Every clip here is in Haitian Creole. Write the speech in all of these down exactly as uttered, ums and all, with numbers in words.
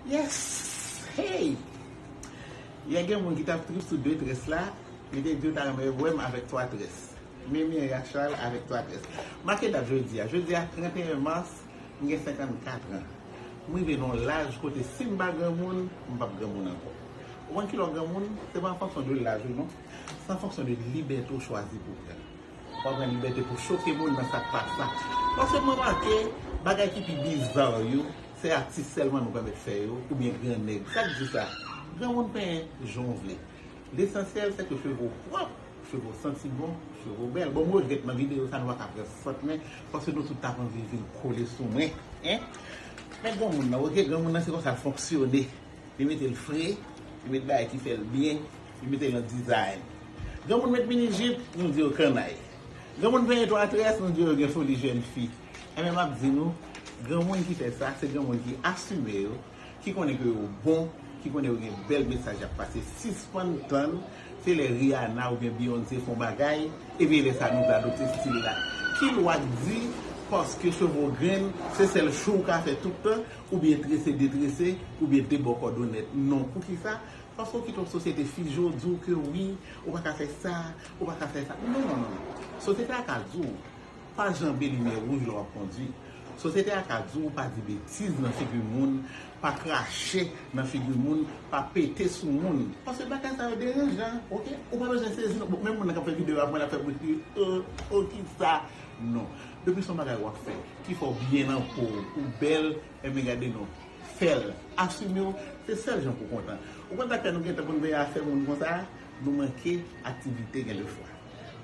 Yes! Hey! Yè gen moun ki t ap trip sou de très la, li te di yo ta renmen wè m avèk twa très. Men Mireya Charles avèk twa très. Make dat jodi a. Jodi a, trannteyen mas, m gen senkannkat an. M rive nan yon laj kote si m pa granmoun, m p ap granmoun ankò. Ou konn kilè w granmoun? Se pa an fonksyon de laj ou non. Se an fonksyon de libète w chwazi pou w pran. W ap pran libète pou choke moun nan sa k pa sa. Paske m remake, bagay ki pi biza yo, se atis sèlman nou pèmèt fè yo, oubyen gran nèg. Sa k di sa? Granmoun penyen jan w vle. Lesansyèl, se ke cheve w pwòp, cheve w santi bon, cheve w bèl. Bon, m regrèt nan videyo sa, nou pa ka pran sant mwen, paske nou tout t ap anvi vin kole sou mwen. Hein? Men granmoun nan, oke, granmoun nan se konsa l fonksyone. Li mete l fre, li met bagay ki fè l byen, li mete l an design. Granmoun met mini jip, nou di yo kannay. Granmoun penyen twa très, nou di yo gen foli jèn fi. Enben, m ap di nou, granmoun ki fè sa, se granmoun ki asime yo, ki konnen ke yo bon, ki konnen yo gen bèl mesaj y ap pase. Sispann tann, se lè Rihanna oubyen Beyoncé fè yon bagay, epi lè sa nou vle adopte stil la. Ki lwa k di, paske cheve w grenn, se sèl chou w ka fè tout tan, oubyen trese detrese, oubyen debòkòdonèt? Non, poukisa? Paske w kite yon sosyete fije w di w ke wi, ou pa ka fè sa, ou pa ka fè sa. Non, non, non, non. Sosyete a ka di w, pa janbe limyè wouj lè w ap kondwi. Sosyete a ka di w pa di betiz nan figi moun, pa krache nan figi moun, pa pete sou moun. Paske bagay sa yo deranjan, oke? Ou pa bezwen sezi non. Bon, menm moun nan k ap fè videyo a, mwen l ap fè bouch li, o, o, kisa? Non. Depi se yon bagay w ap fè, ki fè w byen nan po w, ou bèl, enben gade non. Fè l. Asime w, se sèl jan pou w kontan. Ou konn sa k fè nou gentan pou n veye afè moun konsa? Nou manke aktivite genlefwa.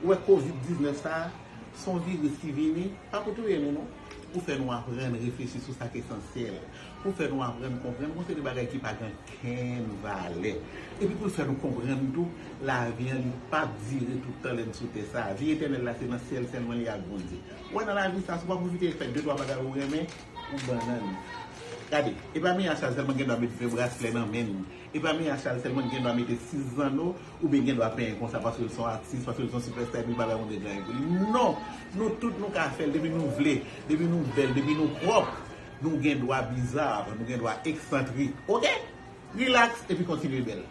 Ou wè kovid diznèf sa a, se yon viris ki vini, pa pou touye nou non. Pou fè nou aprann reflechi sou sa k esansyèl. Pou fè nou aprann konprann gon seri de bagay ki pa gen okenn valè. Epi pou l fè nou konprann tou, lavi an li p ap dire tout tan lè n sou tè sa a. Vi etènèl la se nan syèl sèlman li ak Bondye. Ou wè nan lavi sa, si w pa pwofite fè de twa bagay ou renmen, ou bannann. Gade, e pa Mireya Charles sèlman gen dwa met ven braslè nan men n. E pa Mireya Charles sèlman gen dwa mete sis zanno, oubyen gen dwa penyen konsa paske l se yon atis, paske l se yon sipèsta, epi l pa bay Bondye di anyen pou li. Non! Nou tout nou ka fè l, depi nou vle, depi nou bèl, depi nou pwòp, nou gen dwa biza, nou gen dwa eksantrik. Oke? Rilaks, epi kontinye bèl.